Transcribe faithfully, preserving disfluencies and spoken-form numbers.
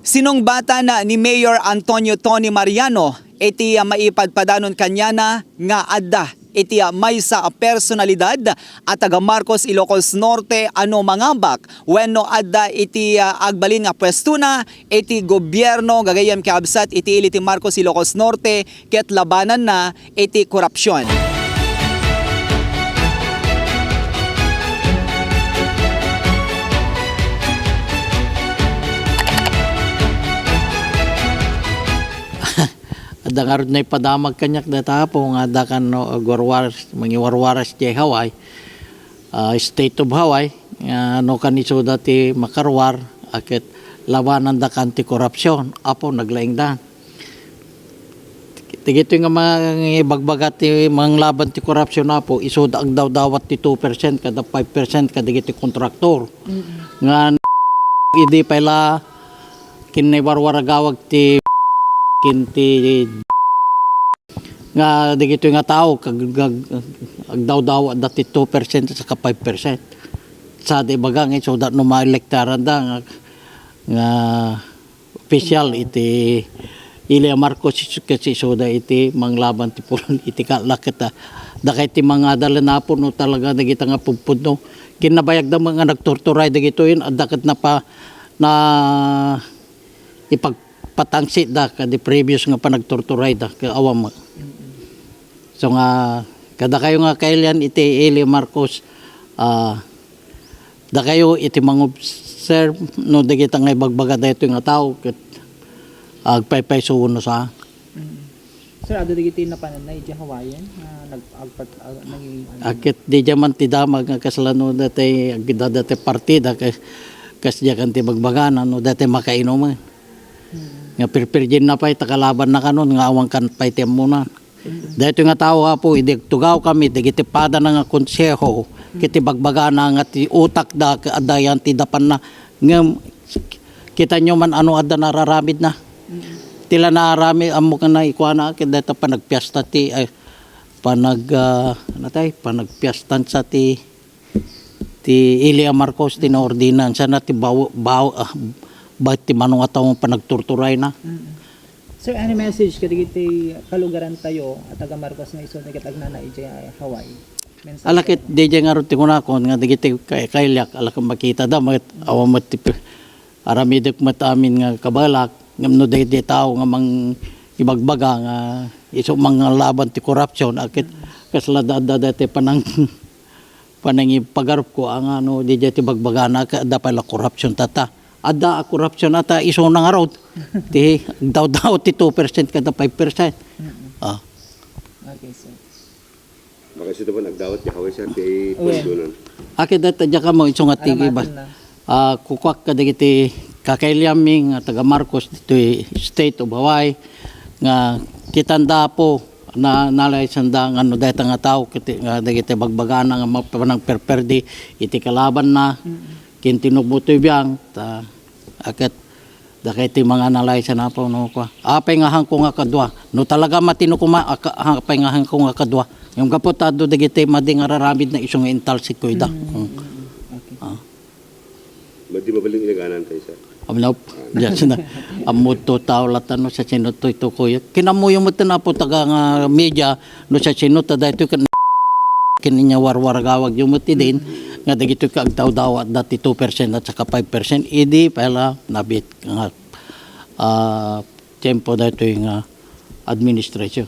Sinungbatan ni Mayor Antonio Tony Mariano iti maipadpadanon kaniana nga adda iti maysa a personalidad a taga Marcos, Ilocos Norte a no mangabak wenno adda iti, ah, agbalin nga puestona iti gobierno gagayyem kabsat iti ili ti Marcos, Ilocos Norte ket labananna iti korupsion. Adda ngarud naipadamag kaniak dayta Apo nga adda kan, no, agwarwaras, mangiwarwaras diay Hawaii, ah, State of Hawaii, nga no kan isuda ti makarwar, a ket labananda kan ti korupsion. Apo, naglaingda. Dagitoy nga mangibagbaga ti manglaban ti korupsion, Apo, isuda agdawdawat ti two percent kada five percent kadagiti kontraktor. Mm. Nga idi pay la kinaiwarwaragawag ti ken ti nga dagitoy nga tao kag, kag, agdawdawatda ti two percent saka five percent. Sa di baga nga isuda no maelektaranda nga, nga opisyal iti Ilia Marcos, kasi isuda iti manglaban ti pul-, iti kalaket, ah. Dakay ti mangadal, Apo, no talaga dagita nga pudpudno. Kinnabayagda nga nagturturay dagitoy, adda ket napa-, na ipagpatanggitda kadi previous nga panagturturayda, ket awan met. So nga, kadakayo nga kailian iti Ilia Marcos, ah, dakayo iti mangobserve no dagita nga ibagbaga daytoy nga tao ket agpaypaysuon no sa. Mm. Sir, adda dagiti napananna idiay Hawaii nga nag-, agpat-, ah, naging, ano? Ket diay man ti damag nga kasla no daytoy agdada ti partida kas, kas diay kan ti bagbagana no daytoy makainom, eh. Mm. Nga pirpirdienna pay ta kalabanna kanon nga awan kan pay ti ammona. Daytoy nga tao, Apo, idi agtugawkami dagiti padana nga konseho, ket ibagbagana nga ti utakda, ket adda yan ti dapanna. Ngem, kitaenyo man ano adda nararamidna. Ti la nararamid, ammok nga naikuana, ket dayta panagpiesta ti, ay, panag-, ah, ano tay, panagpiestan sa ti, ti Ilia Marcos, ti naordinansa na ti baw-, baw-, ah, ba-, ti mano nga tao panagturturayna. Mm. Sir, any message kadagiti kalugarantayo a taga Marcos nga isu dagiti agnana idiay Hawaii? Mensahe. Ala ket diay ngarud ti kunakon nga dagiti kay-, kailiak, ala ket makitada met, awan met ti pi-, aramidek met amin nga kabalak, ngem no dagiti tao nga mang-, ibagbaga nga isu manglaban ti korupsion, a ket kasla da-, da-, dati panang-, panangipagarupko a nga no diay ti bagbagana, ket adda pay la korupsion tata. Adda a korupsion ata isuna ngarud. Ti agdawdaw ti two percent kada five percent. Mm-mm. Ah. Okay, sir. Baka isuda man agdawat ti Hawaii, sir, ti Well. Pondonan. Akin dayta diak ammo isu nga ti Alamaten iba. Na. Ah, kukuak kadagiti kakailianmi nga taga Marcos ditoy State of Hawaii nga kitanda, Apo, na, nalaysanda nga no dayta nga tao kiti, nga dagiti bagbagana nga mapanang perperdi iti kalabanna. Mm-mm. Ken ti nukmo toy biang, ta, a ket, dakay ti manganalaysa na po, no, kwa. Apay nga hanko nga kadua. No talaga matino koma, aka-, apay nga hanko nga kadua. Yung gapu ta adu dagiti madi nga raramid na isu nga intalsik ko ida. Mm, Mm. Mm, okay. Ah. Madi mabalin inaganan tayo, sir. Amnop. Diyan sina. Ammo to tao latan no sa sinutoy to kuya. Kinamuyo mo tinapo taga nga media, no sa sino ta daytoy ken, ken inya warwaragawag yu met idin, nga dagitoy ka agdawdawat dati two percent at saka five percent, idi pala nabit nga, ah, tiempo daytoy nga administration.